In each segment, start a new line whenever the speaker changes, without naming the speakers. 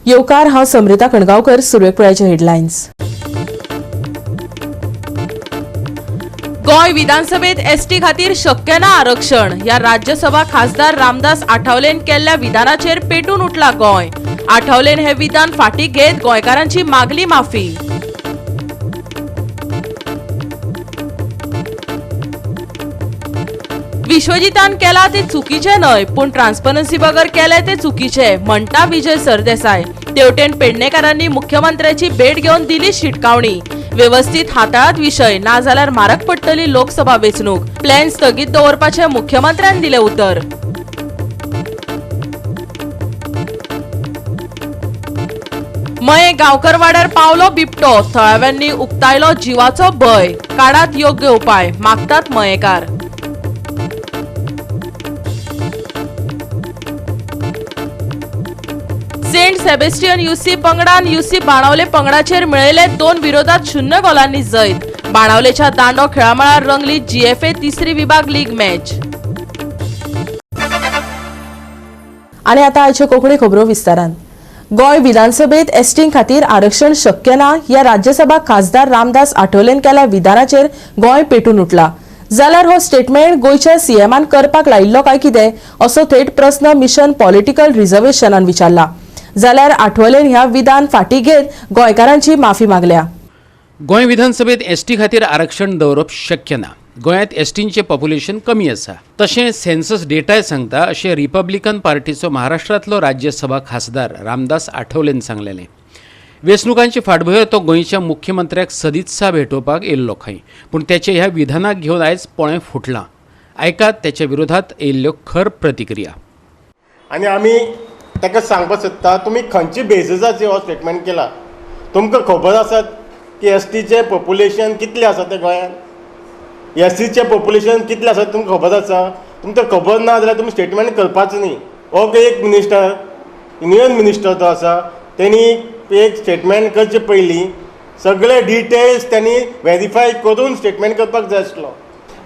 येवकार, हांव समृता कणगांवकर. सुरवेक पळयाचे हेडलायन्स. गोंय विधानसभेत एसटी खातीर शक्य ना आरक्षण ह्या राज्यसभा खासदार रामदास आठवलेन केल्ल्या विधानाचेर पेटून उठला गोंय. आठवलेन हे विधान फाटी घेत गोंयकारांची मागली माफी. विश्वजितान केला ते चुकीचे न्हय, पूण ट्रान्सपरन्सी बगर केले ते चुकीचे म्हणटा विजय सरदेसाय. तेवटेन पेडणेकारांनी मुख्यमंत्र्याची भेट घेवन दिली शिटकावणी. वेवस्थीत हाताळात विशय, नाजाल्यार मारक पडटली लोकसभा वेंचणूक. प्लॅन स्थगीत दवरपाचे मुख्यमंत्र्यान दिले उतर. मये गांवकरवाड्यार पावलो बिबटो, थळाव्यांनी उक्तायलो जिवाचो भंय. काडात योग्य उपाय मागतात मयेकार. सेंट सेबेस्टियन युसी पंगडान युसी बाणावले पंगडाचेर मेळयले 2-0 गोलांनी जैत. बाणावलेच्या दांडो खेळामळार रंगली जीएफए तिसरी विभाग लीग मॅच. आणि आता आयच्यो कोंकणी खबरो विस्तारान. गोंय विधानसभेत एसटी खातीर आरक्षण शक्य ना ह्या राज्यसभा खासदार रामदास आठवलेन केल्या विधानाचेर गोंय पेटून उठला. जाल्यार हो स्टेटमेंट गोंयच्या सीएमान करपाक लायिल्लो काय कितें असो थेट प्रस्न मिशन पॉलिटिकल रिझर्वेशनान विचारला. जाल्यार आठवलेन ह्या विधान फाटी घेत गोंयकारांची माफी मागल्या.
गोंय विधानसभेत एसटी खातीर आरक्षण दवरप शक्य ना. गोंयांत एसटींचें पॉप्युलेशन कमी आसा, तशें सेन्सस डेटाय सांगता अशें रिपब्लिकन पार्टीचो महाराष्ट्रांतलो राज्यसभा खासदार रामदास आठवलेन सांगलेलें. वेंचणुकांचे फाटभुंयेर तो गोंयच्या मुख्यमंत्र्याक सदित्सा भेटोवपाक येयल्लो खंय, पूण तेच्या ह्या विधानाक घेवन आयज पोळें फुटलां. आयकात तेच्या विरोधात येयल्ल्यो खर प्रतिक्रिया.
आनी आमी ताका सांगपाक सोदता, तुमी खंयचे बेजिसाचेर हो स्टेटमेंट केला? तुमकां खबर आसा की एस टीचें पॉप्युलेशन कितलें आसा तें गोंयांत? एस सीचें पॉप्युलेशन कितलें आसा तुमकां खबर आसा? तुमकां खबर ना जाल्यार तुमी स्टेटमेंट करपाचो न्ही. हो एक मिनिस्टर, युनियन मिनिस्टर तो आसा, तेणी एक स्टेटमेंट करचे पयलीं सगळे डिटेल्स त्यांनी वेरीफाय करून स्टेटमेंट करपाक जाय आसलो.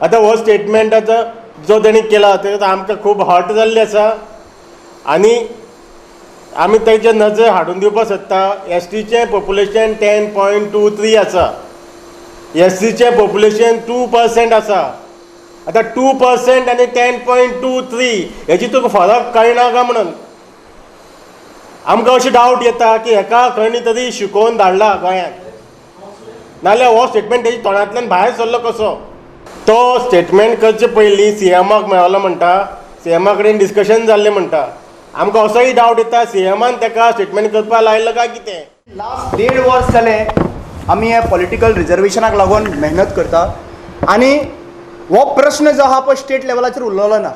आतां हो स्टेटमेंट आतां जो तेणी केला ते आमकां खूब हर्ट जाल्लें आसा आनी आमी तेजे नजर हाडून दिवपाक सोदता. एस टीचें पॉप्युलेशन 10.23 आसा, एस सीचें पॉप्युलेशन 2% आसा. आतां 2% आनी 10.23 हेजी तुका फरक कळना काय म्हणून आमकां अशें डावट येता की हेका खंय तरी शिकोवन धाडला गोंयांत, नाजाल्यार हो स्टेटमेंट तेजी तोंडांतल्यान भायर सरलो कसो? तो स्टेटमेंट करचे पयलीं सीएमाक मेळलो म्हणटा, सीएमा कडेन डिस्कशन जाल्लें म्हणटा. आमकां असोय डावट येता सीएमान ताका स्टेटमेंट करपाक लायलो काय कितें.
लास्ट 1.5 वर्स जालें आमी हे पॉलिटिकल रिजर्वेशनाक लागून मेहनत करता आनी हो प्रश्न जो आहा पळय स्टेट लेवलाचेर उरलेलो ना.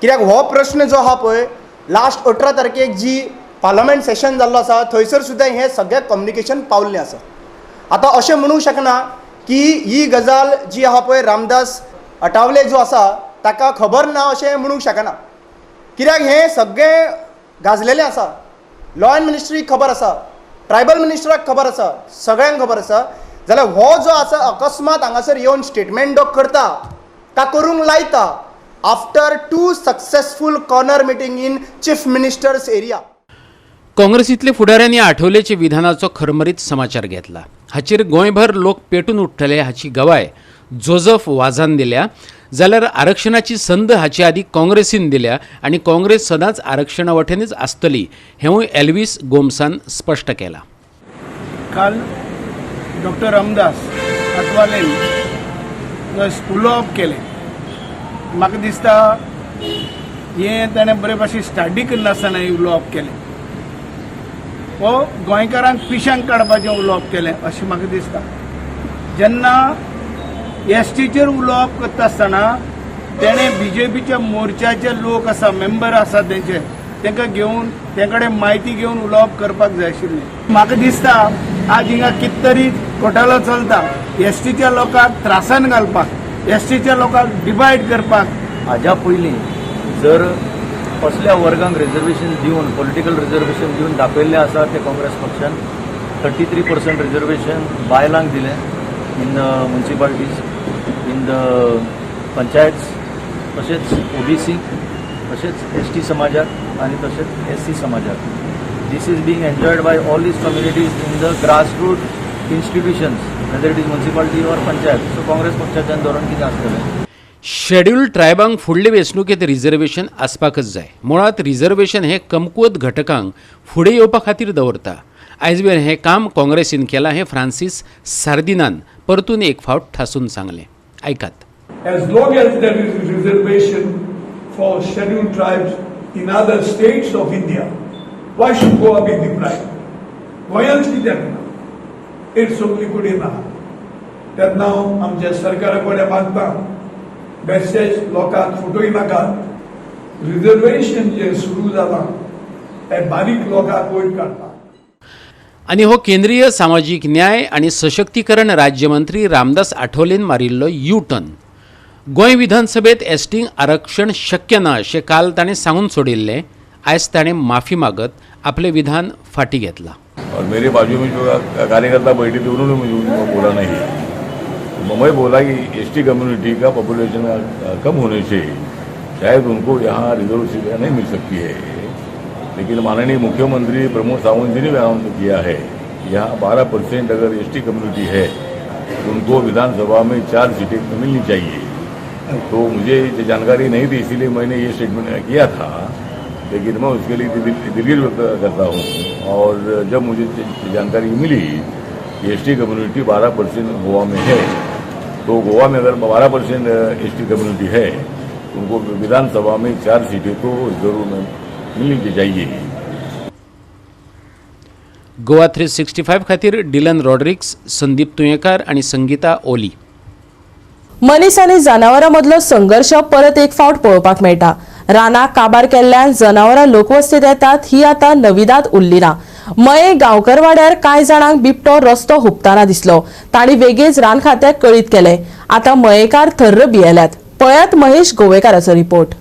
कित्याक हो प्रश्न जो आहा पळय लास्ट 18 तारखेक जी पार्लमेंट सेशन जाल्लो आसा थंयसर सुद्दां हें सगळें कम्युनिकेशन पावल्लें आसा. आतां अशें म्हणूंक शकना की ही गजाल जी आहा पळय रामदास आठवले जो आसा ताका खबर ना अशें म्हणूंक शकना. कित्याक हें सगळें गाजलेलें आसा, लॉ एंड मिनिस्ट्रीक खबर आसा, ट्रायबल मिनिस्टराक खबर आसा, सगळ्यांक खबर आसा. जाल्यार हो जो आसा अकस्मात हांगासर येवन स्टेटमेंट जो करता का करूंक लायता after 2 successful corner meeting in chief minister's area.
काँग्रेसींतले फुडाऱ्यांनी आठवलेच्या विधानाचो खरमरीत समाचार घेतला. हाचेर गोंयभर लोक पेटून उठ्ठले हाची गवाय जोजफ वाजान दिल्या. जाल्यार आरक्षणाची संद हाचे आदीं काँग्रेसीन दिल्या आनी काँग्रेस सदांच आरक्षणा वटेनच आसतली हेंवूय एल्वीस गोम्सान स्पश्ट केलां.
काल डॉक्टर रामदास आठवालेन उलोवप केलें, म्हाका दिसता हें ताणें बरे भाशेन स्टडी करनासतना हें उलोवप केलें. हो गोंयकारांक पिशांक काडपाचें उलोवप केलें अशें म्हाका दिसता. जेन्ना एस टीचेर उलोवप करता आसतना तेणें बीजेपीच्या मोर्चाचे लोक आसा, मेंबर आसा तेंचे, तांकां घेवन तें कडेन म्हायती घेवन उलोवप करपाक जाय आशिल्लें. म्हाका दिसता आज हिंगा कितें तरी घोटाळो चलता, एस टीच्या लोकांक त्रासान घालपाक, एस टीच्या लोकांक डिवायड करपाक.
हाज्या पयलीं जर कसल्या वर्गांक रिजर्वेशन दिवन, पॉलिटिकल रिजर्वेशन दिवन दाखयल्लें आसा तें काँग्रेस पक्षान 33% रिजर्वेशन बायलांक दिलें in the municipalities, in the panchayats, तशेंच ओबीसी, तशेंच एस टी समाजाक आनी तशेंच एस सी समाजाक. This is being enjoyed by all these communities in the grassroot institutions, whether it is municipality or panchayat. So Congress पक्षाच्यान धोरण कितें आसतलें?
Scheduled ट्रायबांक फुडले वेंचणुकेंत रिजर्वेशन आसपाकच जाय. मुळांत रिजर्वेशन हें कमकुवत घटकांक फुडें येवपा खातीर दवरता. आयजवेर हें काम काँग्रेसीन केलां हें फ्रांसीस सार्दिनान परतून एक फावट ठासून सांगलें. आयकात.
As long as there is reservation for scheduled tribes in other states of India, why should Goa be deprived? गोंयांत कित्याक ना? एक सगळी कडेन ना. तेन्ना हांव आमच्या सरकारा कडेन मागता, बेशेच लोकांक फटोय नाकात. रिजर्वेशन जें सुरू जालां तें बारीक लोकांक वयर काडटा.
आनी हो केंद्रीय सामाजीक न्याय आनी सशक्तीकरण राज्यमंत्री रामदास आठवलेन मारिल्लो यू टर्न. गोंय विधानसभेत एसटींक आरक्षण शक्य ना अशें काल ताणें सांगून सोडिल्लें. आयज ताणें माफी मागत आपलें विधान फाटीं घेतलां.
और मेरे बाजू में जो कार्यकर्ता बैठे थे, उन्होंने मुझे उनको बोला नहीं. मैं बोला कि एसटी कम्युनिटी का पॉपुलेशन कम होने से शायद उनको यहाँ रिजर्व सीटें नहीं मिल सकती है, लेकिन माननीय मुख्यमंत्री प्रमोद सावंत जी ने भी अनाउंस किया है कि यहाँ 12% अगर एसटी कम्युनिटी है तो उनको विधानसभा में चार सीटें मिलनी चाहिए. तो मुझे ये जानकारी नहीं थी, इसीलिए मैंने ये स्टेटमेंट किया था, लेकिन मैं उसके लिए दिलगिरी व्यक्त करता हूँ. और जब मुझे जानकारी मिली कि एसटी कम्युनिटी 12% गोवा में है, तो गोवा में अगर 12% एसटी कम्युनिटी है तो उनको विधानसभा में चार सीटें तो जरूर मिलनी चाहिए.
गोवा 365 खातीर डिलन रॉड्रिक्स, संदीप तुयेंकार आनी संगीता ओली.
मनीस आनी जनावरां मदलो संघर्श परत एक फावट पळोवपाक मेळटा. रानां काबार केल्ल्यान जनावरां लोकवस्तीत येतात ही आतां नविदाद उरली ना. मये गांवकरवाड्यार कांय जाणांक बिबटो रस्तो हुपताना दिसलो. तांणी वेगेच रान खात्याक कळीत केलें. आतां मयेकार थर्र भियेल्यात. पळयात महेश गोवेकाराचो रिपोर्ट.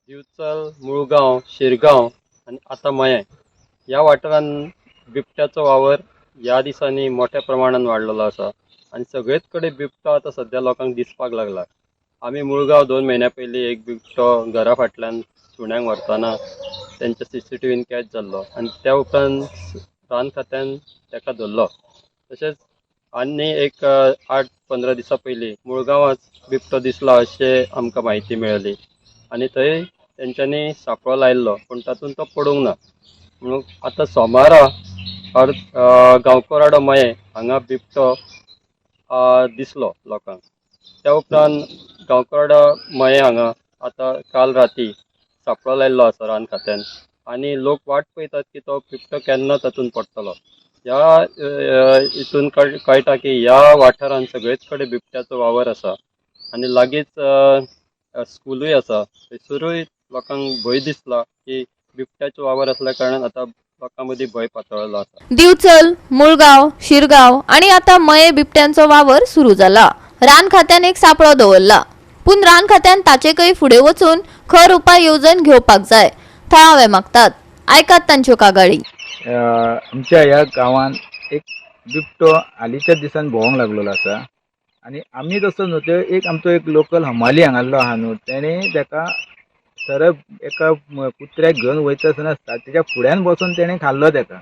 दिवचल, मुळगांव, शिरगांव आनी आतां मयें ह्या वाठारांत बिबट्याचो वावर ह्या दिसांनी मोठ्या प्रमाणान वाडलेलो आसा आनी सगळेच कडेन बिबटो आतां सद्या लोकांक दिसपाक लागला. आमी मुळगांव 2 म्हयन्या पयलीं एक बिबटो घरा फाटल्यान सुण्यांक व्हरतना तेंच्या सीसीटीव्हीन कॅच जाल्लो आनी त्या उपरांत रान खात्यान ताका धरलो. तशेंच आनी एक 8-15 दिसां पयलीं मुळगांवांच बिबटो दिसला अशें आमकां म्हायती मेळ्ळी आनी थंय तेंच्यांनी सांपळो लायल्लो, पूण तातूंत तो पडूंक ना. म्हणून आतां सोमारा गांवकोराडो मयें हांगा बिबटो दिसलो लोकांक. त्या उपरांत गांवकोराडो मयें हांगा आतां काल राती सांपळो लायल्लो आसा रान खात्यान आनी लोक वाट पळयतात की तो बिबटो केन्ना तातूंत पडटलो. ह्या हितून कळटा की ह्या वाठारांत सगळेच कडेन बिबट्याचो वावर आसा आनी लागींच स्कुलूय आसा. थंयसरूय लोकांक भंय दिसला की बिबट्याचो वावर आसल्या कारणान आतां लोकां मदीं भंय पातळ्ळो आसा.
दिवचल, मुळगांव, शिरगांव आनी आतां मये बिबट्यांचो वावर सुरू जाला. रान खात्यान एक सांपळो दवरला, पूण रान खात्यान ताचेकय फुडें वचून खर उपाय येवजण घेवपाक जाय, थळावे मागतात. आयकात तांच्यो कागाळी.
आमच्या ह्या गांवांत एक बिबटो हालींच्या दिसान भोंवंक लागलेलो आसा आनी आमी तसो न्हू, त्यो एक आमचो एक लोकल हमाली हांगासरलो आहा न्हू, तेणें तेका सरळ एका कुत्र्याक घेवन वयता आसतना तेच्या फुड्यान बसून तेणें खाल्लो तेका.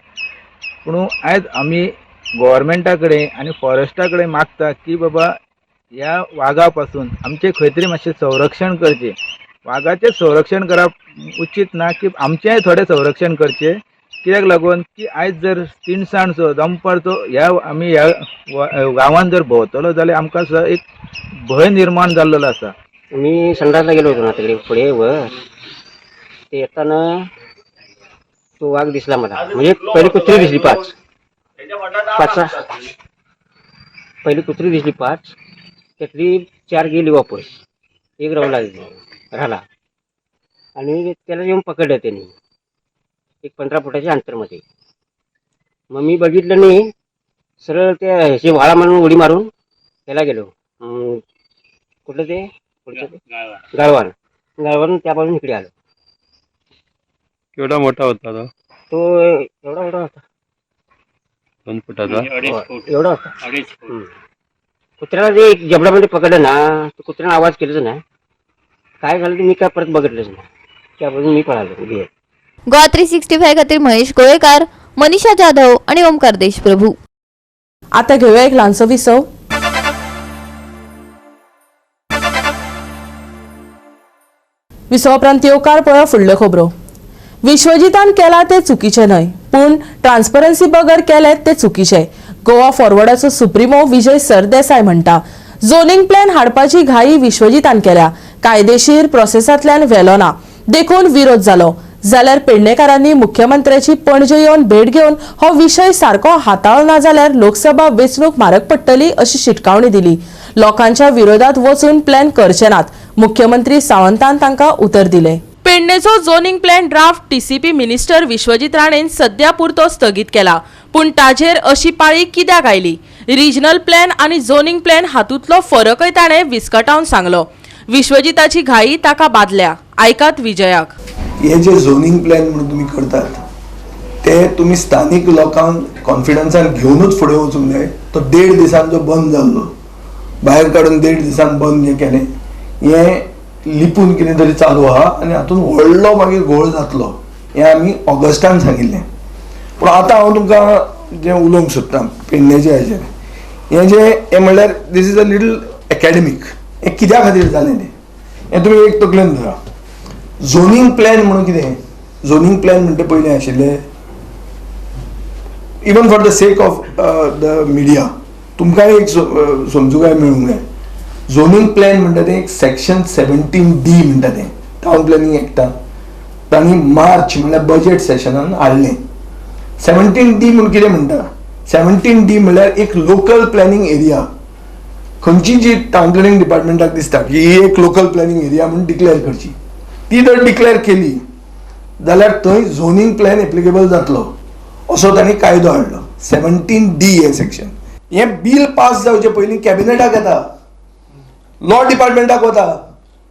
पूण आयज आमी गोवोरमेंटा कडेन आनी फॉरेस्टा कडेन मागता की बाबा ह्या वागा पासून आमचें खंय तरी मातशें संरक्षण करचें. वागाचें संरक्षण करप उचीत ना की आमचेंय थोडें संरक्षण करचें. कित्याक लागून की आयज जर तिनसांजचो दनपारचो ह्या आमी ह्या गांवांत जर भोंवतलो जाल्यार आमकां सुद्दां एक भंय निर्माण जाल्लो आसा.
मी संडासला गेलो होतो ना तिकडे पुढे वर, ते येताना तो वाघ दिसला मला. म्हणजे पहिली कुत्री दिसली पाच पाच पहिली कुत्री दिसली 5, त्यातली 4 गेली वापस, एक राहू राहिला आणि त्याला येऊन पकडलं त्यांनी एक 15 फुटाच्या अंतरमध्ये. मग मी बघितलं नाही, सरळ त्या ह्याची व्हाळा मारून उडी मारून त्याला गेलो. कुठलं ते पुढचं ते गाळवान, गाळवान त्या बाजून इकडे आलो.
केवढा मोठा होता तो?
तो एवढा मोठा होता.
2 फुटाचा.
एवढा होता. कुत्र्याला जे एक जबड्यामध्ये पकडलं ना, तो कुत्र्याने आवाज केलाच नाही. काय झालं ते मी काय परत बघितलंच नाही. त्या बाजून मी पळालो उडी.
गोवा 365 खातीर महेश गोवेकार, मनीषा जाधव आणि ओमकार देशप्रभू.
आता घेऊया एक ल्हानसो विसव. विसवा उपरांत येवकार पळोवया फुडल्यो खबरो. विश्वजितान केला ते चुकीचें न्हय, पूण ट्रान्सपरन्सी बगर केले ते चुकीचें. गोवा फॉरवर्डाचो सुप्रिमो विजय सरदेसाय म्हणटा, झोनिंग प्लॅन हाडपाची घाई विश्वजितान केल्या, कायदेशीर प्रोसेसांतल्यान व्हेलो ना, देखून विरोध जालो. जाल्यार पेडणेकारांनी मुख्यमंत्र्याची पणजे येवन भेट घेवन हो विशय सारको हाताळलो ना जाल्यार लोकसभा वेंचणूक म्हारग पडटली अशी शिटकावणी दिली. लोकांच्या विरोधात वचून प्लॅन करचे नात, मुख्यमंत्री सावंतान तांकां उतर दिलें. पेडणेचो zoning plan draft TCP minister Vishwajit राणेन सद्या पुरतो स्थगीत केला, पूण ताजेर अशी पाळी कित्याक आयली? रिजनल प्लॅन आनी झोनिंग प्लॅन हातूंतलो फरकय ताणें विस्कटावन सांगलो. विश्वजिताची घाई ताका बादल्या. आयकात विजयाक.
हे जे झोनिंग प्लॅन म्हणून तुमी करतात ते तुमी स्थानीक लोकांक कॉन्फिडन्सान घेवनूच फुडें वचूंक जाय. तो 1.5 दिसान जो बंद जाल्लो, भायर काडून 1.5 दिसान बंद जें केलें, हें लिपून कितें तरी चालू आहा आनी हातूंत व्हडलो मागीर घोळ जातलो हें आमी ऑगस्टान सांगिल्लें. पूण आतां हांव तुमकां जें उलोवंक सोदतां पेडणेच्या हाजेर, हें जें हें म्हणल्यार this is a little academic. हें कित्या खातीर जालें तें हें तुमी एक तकलेन धरा. झोनिंग प्लॅन म्हणून कितें? झोनिंग प्लॅन म्हणटा पयलीं आशिल्लें, even for the sake of the media तुमकांय एक समजुकाय मेळूंक जाय. झोनिंग प्लॅन म्हणटा तें एक सेक्शन 17D म्हणटा तें टावन प्लॅनिंग एक्टान तांणी मार्च म्हणल्यार बजेट सेशनान हाडलें. 17D म्हूण कितें म्हणटा? 17D म्हणल्यार एक लोकल प्लॅनिंग एरिया. खंयची जी टावन प्लॅनिंग डिपार्टमेंटाक दिसता की ही एक लोकल प्लॅनिंग एरिया म्हूण डिक्लेअर करची, ती जर डिक्लेअर केली जाल्यार थंय झोनिंग प्लॅन एप्लिकेबल जातलो असो तांणी कायदो हाडलो. 17D हें सेक्शन. हें बील पास जावचे पयलीं कॅबिनेटाक येता, लॉ डिपार्टमेंटाक वता,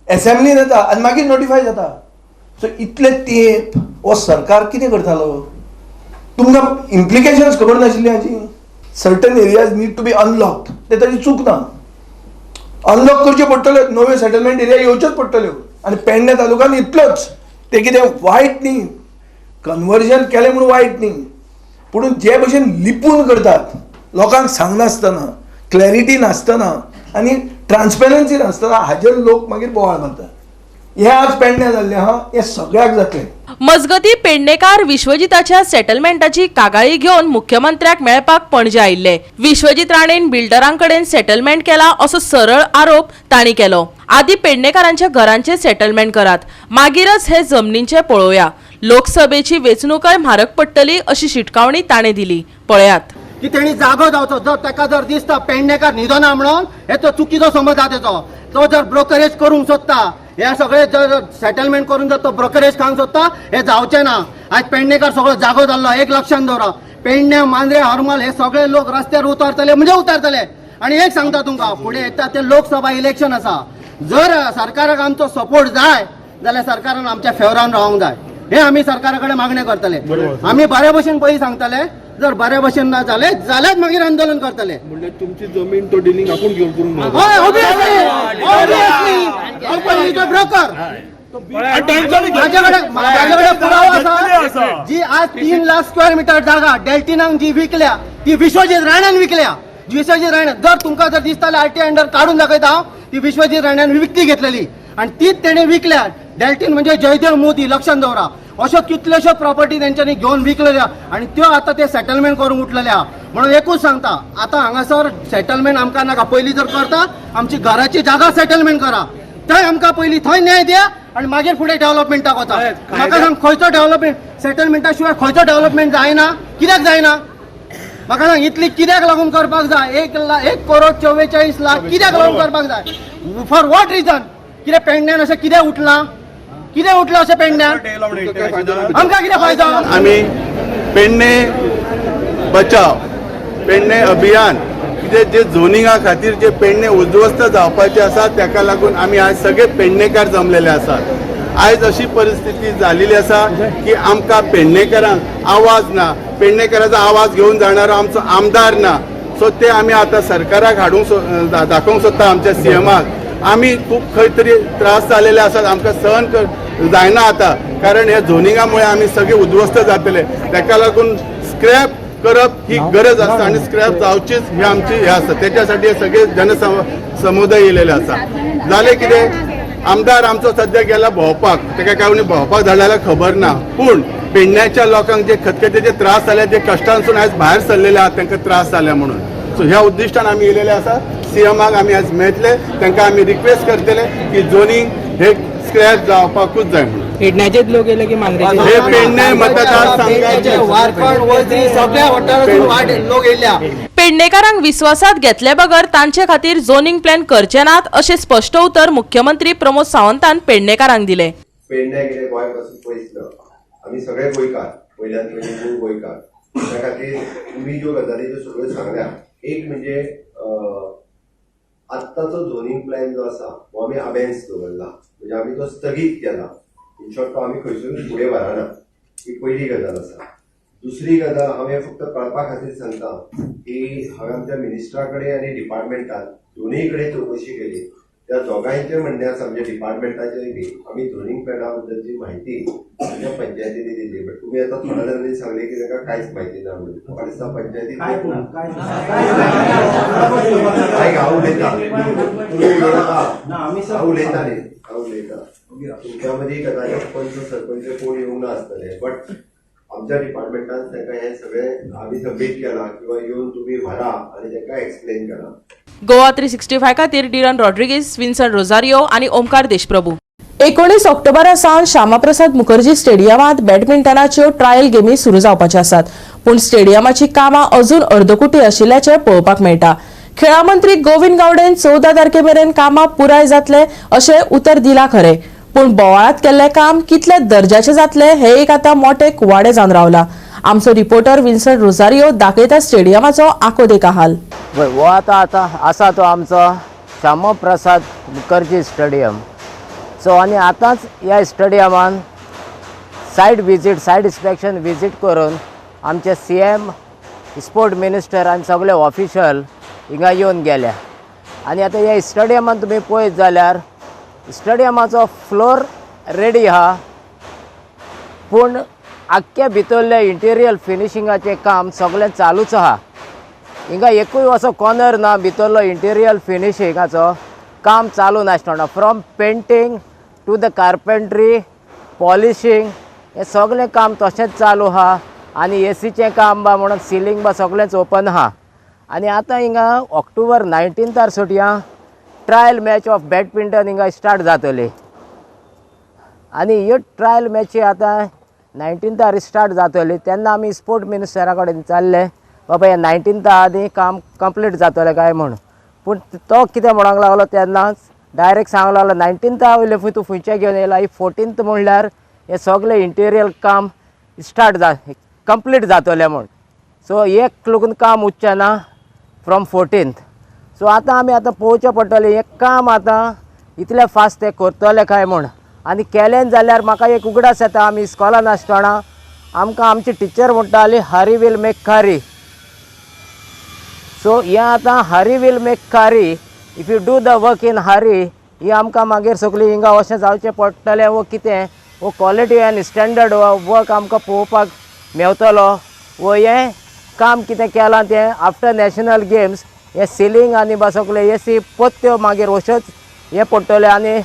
एसेंब्लीन येता आनी मागीर नोटिफाय जाता. सो इतले तेंप हो सरकार कितें करतालो? तुमकां इम्प्लिकेशन्स खबर नाशिल्ली हाची. Certain areas need to be unlocked, ते ताची चूक ना. अनलॉक करच्यो पडटल्यो, नव्यो सेटलमेंट एरिया येवच्योच पडटल्यो. आनी पेडणे तालुक्यान इतलोच ते कितें वायट न्ही, कन्वर्जन केलें म्हूण वायट न्ही, पूण जे भशेन लिपून करतात, लोकांक सांगनासतना, क्लॅरिटी नासतना आनी ट्रान्सपेरन्सी नासतना, हाजेर लोक मागीर बोवाळ मारतात. हें आज पेडण्या जाल्लें आहा, हें सगळ्याक जातलें.
मजगती पेडणेकार विश्वजिताच्या सेटलमेंटाची कागाळी घेवन मुख्यमंत्र्याक मेळपाक पणजे आयिल्ले. विश्वजीत राणेन बिल्डरांकडेन सेटलमेंट केला असो सरळ आरोप तांणी केलो. आदी पेडणेकारांच्या घरांचे सेटलमेंट करात, मागीरच हे जमनींचे पळोवया. लोकसभेची वेंचणूकय म्हारग पडटली अशी शिटकावणी ताणें दिली. पळयात.
की तेणी जागो जावचो. जर ताका जर दिसता पेडणेकार न्हिदना म्हणून, हे तो चुकीचो समज आहा तेचो. तो जर ब्रोकरेज करूंक सोदता, हे सगळे जर सेटलमेंट करून जर तो ब्रोकरेज खावंक सोदता, हे जावचें ना. आयज पेडणेकार सगळो जागो जाल्लो, एक लक्षान दवरा. पेडणे, मांद्रे, हरमल हे सगळे लोक रस्त्यार उतरतले म्हणजे उतरतले. आनी एक सांगता तुमकां, फुडें येता ते लोकसभा इलेक्शन आसा, जर सरकाराक आमचो सपोर्ट जाय जाल्यार सरकारान आमच्या फेवरान रावंक जाय. हे आमी सरकारा कडेन मागणें करतले. आमी बरे भशेन पयलीं सांगतले, जर बरे भशेन ना जाले जाल्यार मागीर आंदोलन करतले.
म्हणजे तुमची जमीन तो डिलिंग आपूण घेवन करूंक
हय, obviously, obviously. तो ब्रोकर. माझ्याकडे पुरावा आसा, जी आज 3 लाख स्क्वेअर मिटर जागा डेल्टिनाक जी विकल्या ती विश्वजीत राण्यान विकल्या. विश्वजीत राणे, जर तुमकां जर दिसता आरटीआय अंडर काडून दाखयता हांव, ती विश्वजीत राण्यान विकती घेतलेली आणि तीच तेणे विकल्या. डेल्टीन म्हणजे जयदेव मोदी, लक्षात दवरा. अश्यो कितल्योश्यो प्रॉपर्टी तेंच्यांनी घेवन विकलेल्या आणि त्यो आतां ते सेटलमेंट करूंक उठलेल्या. म्हणून एकूच सांगता, आतां हांगासर सेटलमेंट आमकां नाका. पयलीं जर करता आमची घराची जागा सेटलमेंट करा, थंय आमकां पयलीं थंय न्याय दिया आणि मागीर फुडें डेव्हलपमेंटाक वता. म्हाका सांग, खंयचो डेव्हलपमेंट सेटलमेंटा शिवाय खंयचो डेव्हलपमेंट जायना? कित्याक जायना म्हाका सांग? इतली कित्याक लागून करपाक जाय? 1,44,00,000 कित्याक लागून करपाक जाय? For what reason? कितें पेडण्यान अशें कितें उठलां? कितें उठलां अशें पेडण्यान? आमकां कितें फायदो?
आमी पेडणे बचाव पेडणे अभियान कितें जे झोनिंगा खातीर जे पेडणे उद्ध्वस्त जावपाचे आसा, ताका लागून आमी आज सगळे पेडणेकार जमलेले आसात. आयज अशी परिस्थिती जालेली आसा की आमकां पेडणेकारांक आवाज ना, पेडणेकाराचो आवाज घेवन जाणारो आमचो आमदार ना. सो ते आमी आतां सरकाराक हाडूंक दाखोवंक सोदता, आमच्या सीएमाक. आमी खूब खंय तरी त्रास जालेले आसात, आमकां सहन जायना आतां, कारण ह्या झोनिंगा मुळे आमी सगळे उद्ध्वस्त जातले. ताका लागून स्क्रॅप करप ही गरज आसा आनी स्क्रॅप जावचीच ही आमची हे आसा. त्याच्यासाठी हे सगळे जनसम समुदाय येयलेले आसा. जालें कितें, आमदार आमचो सद्या गेला भोंवपाक. ताका काय भोंवपाक धाडल्यार खबर ना, पूण पेडण्याच्या लोकांक जे खतखतेचे त्रास जाले, जे कश्टांसून आयज भायर सरलेले आहात, तांकां त्रास जाले म्हणून. सो ह्या उद्दिश्टान आमी येयलेले आसा. सीएमाक आमी आयज मेळटले, तांकां आमी रिक्वेस्ट करतले की झोनींग हे स्क्रॅप जावपाकूच जाय म्हणून.
पेडण्याचेच लोक येयले की मांद्रेचे?
हे पेडणे मतदारसंघाचे.
वारपण, वजरी, सगळ्या वाठारातून लोक येयल्या.
पेडणेकारांक विस्वासात घेतले बगर तांचे खातीर झोनिंग प्लॅन करचे नात, अशें स्पश्ट उतर मुख्यमंत्री प्रमोद सावंतान पेडणेकारांक दिलें.
पेडणे कितें गोंय पासून पयस ना. आमी सगळे गोंयकार, पयल्यान पयलीं मूळ गोंयकार. त्या खातीर तुमी ज्यो गजाली ज्यो सगळ्यो सांगल्या, एक म्हणजे आत्ताचो झोनींग प्लॅन जो आसा हो आमी अबेन्स दवरला, म्हणजे आमी तो स्थगीत केला. इन शॉर्ट, तो आमी खंयसरूच फुडें व्हरना, ही पयली गजाल आसा. दुसरी गजाल हांव हें फक्त कळपा खातीर सांगता की हांवें आमच्या मिनिस्टरा कडेन आनी डिपार्टमेंटान दोनूय कडेन चवकशी केली. त्या दोगांयचें म्हणणें आसा, म्हणजे डिपार्टमेंटाचें बी, आमी झोनींग प्लॅना बद्दलची म्हायती आमच्या पंचायतींनी दिली. बट तुमी आतां थोड्या जाणांनी सांगलें की तांकां कांयच म्हायती ना म्हणून. म्हाका दिसता पंचायतीत, आयक, हांव उलयतां, तुमी उलोवनाका. हांव उलयता न्ही, हांव उलयतां. तुमच्या मदीं कदाचित पंच, सरपंच कोण येवंक ना आसतले, बट आमच्या डिपार्टमेंटान तांकां हें सगळें आमी सबमीट केलां किंवा येवन तुमी व्हरा आनी तांकां एक्सप्लेन करा.
गोवा 365 खातीर डिरन रॉड्रिगीस, विन्सन रोजारियो आनी ओमकार देशप्रभू. 19 ऑक्टोबरा सावन श्यामाप्रसाद मुखर्जी स्टेडियमांत बॅडमिंटनाच्यो ट्रायल गेमी सुरू जावपाच्यो आसात, पूण स्टेडियमाची कामां अजून अर्दकुटी आशिल्ल्याचें पळोवपाक मेळटा. खेळां मंत्री गोविंद गावडेन 14 तारखे मेरेन कामां पुराय जातले अशें उतर दिलां खरें, पूण बोवाळात केल्लें काम कितल्या दर्जाचें जातलें हें एक आतां मोटें कुवाडें जावन रावलां. आमचो रिपोर्टर विन्सन रोजारियो दाखयता स्टेडियमाचो आकोदेका हाल.
पळय, हो आतां आतां आसा तो आमचो श्यामप्रसाद मुखर्जी स्टेडियम. सो आनी आतांच ह्या स्टेडियमान site visit, site inspection visit करून आमचे सीएम, स्पोर्ट मिनिस्टर आनी सगळे ऑफिशल हिंगा येवन गेल्या. आनी आतां ह्या स्टेडियमान तुमी पळयत जाल्यार स्टेडियमाचो फ्लोर रेडी आहा, पूण आख्ख्या भितरलें इंटिरियर फिनिशिंगाचें काम सगळें चालूच आहा. हिंगा एकूय असो कॉर्नर ना भितरलो इंटिरियर फिनिशिंगाचो काम चालू नासतना. From painting to the carpentry, polishing, हें सगळें काम तशेंच चालू आहा. आनी एसीचें काम बा म्हणून सिलींग बा सगळेंच ओपन आहा. आनी आतां हिंगा ऑक्टोबर 19तार सुटयां ट्रायल मॅच ऑफ बॅडमिंटन हिंगा स्टार्ट जातली. आनी ह्यो ट्रायल मॅची आतां 19तार स्टार्ट जातली तेन्ना आमी स्पोर्ट मिनिस्टरा कडेन विचारलें, बाबा ह्या 19था आदी काम कंप्लीट जातलें काय म्हूण. पूण तो कितें म्हणूंक लागलो, तेन्नाच डायरेक्ट सांगूंक लागलो, 19था वयले फुडें तूं खंयचें घेवन येयला, ही 14th म्हणल्यार हें सगळें इंटिरियर काम स्टार्ट जा कंप्लीट जातलें म्हूण. सो एक लागून काम उरचें ना फ्रॉम 14th. सो आतां आमी आतां पळोवचें पडटलें हें काम आतां इतलें फास्ट तें करतले काय म्हूण. आनी केलें जाल्यार म्हाका एक उगडास येता, आमी इस्कॉलान आसतना आमकां आमची टिचर म्हणटाली, "Hurry will make curry." So हें आतां hurry will make curry if you do the work in hurry. ही आमकां मागीर सगळीं हिंगा अशें जावचें पडटलें वो कितें, वो क्वॉलिटी एन्ड स्टँडर्ड वर्क आमकां पळोवपाक मेवतलो वो हें काम कितें केलां तें आफ्टर नॅशनल गेम्स हें सिलींग आनी बा सगळें एसी पोत्यो मागीर अश्योच हें पडटलें आनी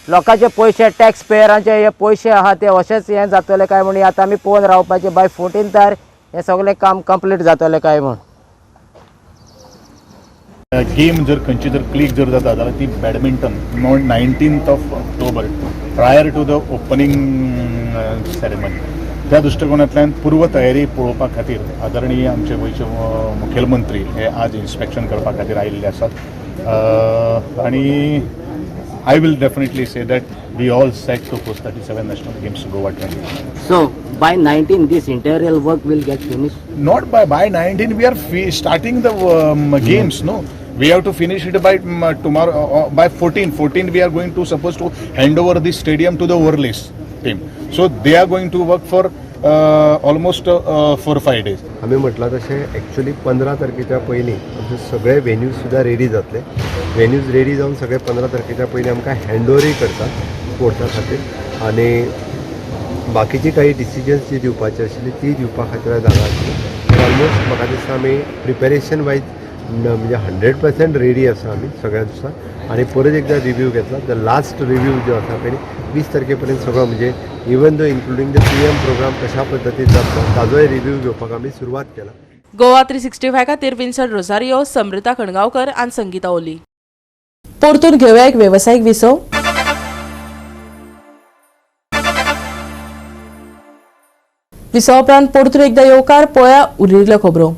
लोकांचे पयशे, टॅक्स पेयरांचे हे पयशे आहा ते अशेंच हें जातलें काय म्हूण. आतां आमी पळोवन रावपाचें बाय 14तार हें सगळें काम कंप्लीट जातलें काय म्हूण.
गेम जर खंयची जर क्लीक जर जाता जाल्यार ती badminton. 19th of October, prior to the opening ceremony. त्या दृश्टिकोनांतल्यान पूर्व तयारी पळोवपा खातीर आदरणीय आमचे गोंयचे मुखेलमंत्री हे आज इन्स्पेक्शन करपा खातीर आयिल्ले आसात आनी I will definitely say that we all set to host 37 National Games, Goa 20.
So By 19 this interior work will get finish?
Not by 19 we are starting the games, no? We have to finish it by tomorrow, by 14. 14 we are going to supposed to hand over this stadium to the Overlays team. So they are going to work for almost 4-5 days.
आमी म्हटलां तशें actually 15 तारखेच्या पयलीं आमचे सगळे venues सुद्दां ready जातले. Venues ready जावन सगळे 15 तारखेच्या पयलीं आमकां हँड ओवरूय करतात स्पोर्ट्सा खातीर आनी बाकीची काही डिसिजन्स जी दिवपाची आशिल्ली ती दिवपा खातीर आयज हांगा आशिल्ली. ऑलमोस्ट म्हाका दिसता आमी प्रिपेरेशन वायज म्हणजे 100% रेडी आसा आमी सगळ्या दिसा. आनी परत एकदा रिव्यू घेतला, the last review जो आसा पळय 20 तारखे पर्यंत सगळो म्हणजे even though including the PM programme कशा पद्दतीन जातलो ताजोय रिव्यू घेवपाक आमी सुरवात केला.
गोवा 365 खातीर विन्सन रोजारियो, समृता खणगांवकर आनी संगीता ओली. परतून घेवया एक वेवसायीक विसव. विसवा उपरांत परतून एकदा येवकार पळया उरिल्ल्यो खबरो.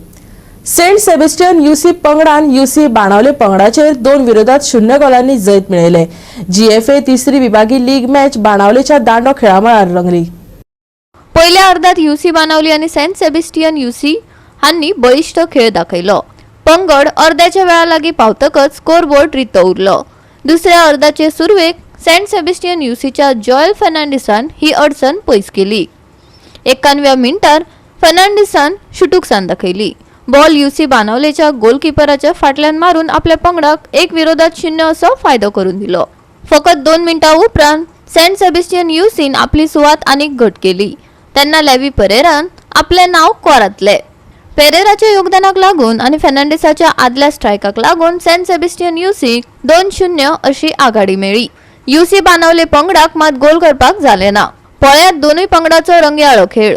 सेंट सेबेस्टियन युसी पंगडान युसी बाणावले पंगडाचेर 2-0 गोलांनी जैत मेळयले. जीएफए तिसरी विभागी लीग मॅच बाणावलेच्या दांडो खेळामळार रंगली.
पयल्या अर्धात युसी बाणावली आनी सेंट सेबेस्टियन युसी हांणी बळिश्ट खेळ दाखयलो. पंगड अर्ध्याच्या वेळा लागीं पावतकच स्कोरबोर्ड रितो उरलो. दुसऱ्या अर्धाचे सुरवेक सेंट सेबेस्टियन युसीच्या जॉयल फर्नांडिसान ही अडचण पयस केली. 91व्या मिनटार फर्नांडिसान शुटुकसान दाखयली. बॉल युसी बाणावलेच्या गोलकिपराच्या फाटल्यान मारून आपल्या पंगडाक 1-0 असो फायदो करून दिलो. फकत 2 मिनटां उपरांत सेंट सेबेस्टियन युसीन आपली सुवात आनीक घट केली. तेन्ना लेवी परेरान आपलें नांव कोरांतलें. पेरेराच्या योगदानाक लागून आनी फर्नांडिसाच्या आदल्या स्ट्रायकाक लागून सेंट सेबेस्टियन युसीक 2-0 अशी आघाडी मेळ्ळी. युसी बाणावले पंगडाक मात गोल करपाक जालें ना. पळयात दोनूय पंगडाचो रंगयाळो खेळ.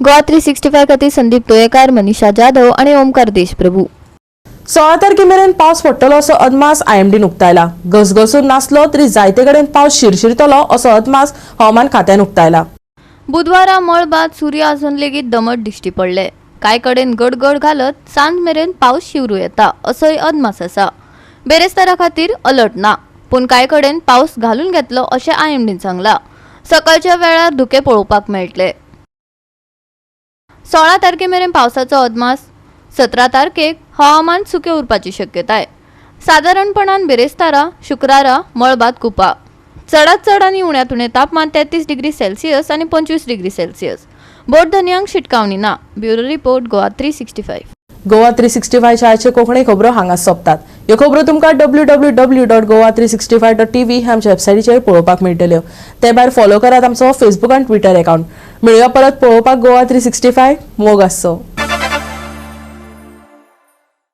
गोवा 365 खातीर संदीप तोयेकार, मनीषा जाधव आणि ओमकार देशप्रभू.
16 तारखे मेरेन पावस पडटलो असो अदमास आयएमडीन उक्तायला. घसघसून नासलो तरी जायते कडेन पावस शिरशिरतलो असो अदमास हवामान खात्यान उक्तायला.
बुधवारा मळबात सूर्य अजून लेगीत दमट दिश्टी पडले. कांय कडेन गडगड घालत सांज मेरेन पावस शिवरू येता असोय अदमास आसा. बेरेस्तारा खातीर अलर्ट ना, पूण कांय कडेन पावस घालून घेतलो अशें आयएमडीन सांगला. सकाळच्या वेळार धुकें पळोवपाक मेळटले. 16 तारखे मेरेन पावसाचो अदमास. 17 तारखेक हवामान सुकें उरपाची शक्यताय. सादारणपणान बिरेस्तारा शुक्रारा मळबात कुपा. चडात चड आनी उण्यांत उणें तापमान 33 डिग्री सेल्सियस आनी 25 डिग्री सेल्सियस. बोटधनयांक शिटकावणी ना. Bureau report, Goa 365.
Goa 365 आयचे कोंकणी खबरो हांगा सोंपतात. ह्यो खबरो तुमकां www.goa365.tv ह्या आमच्या वेबसायटीचेर पळोवपाक मेळटल्यो. ते भायर फॉलो करात आमचो फेसबूक आनी ट्विटर अकाउंट. मेळुया परत पळोवपाक गोवा 365. मोग आसचो.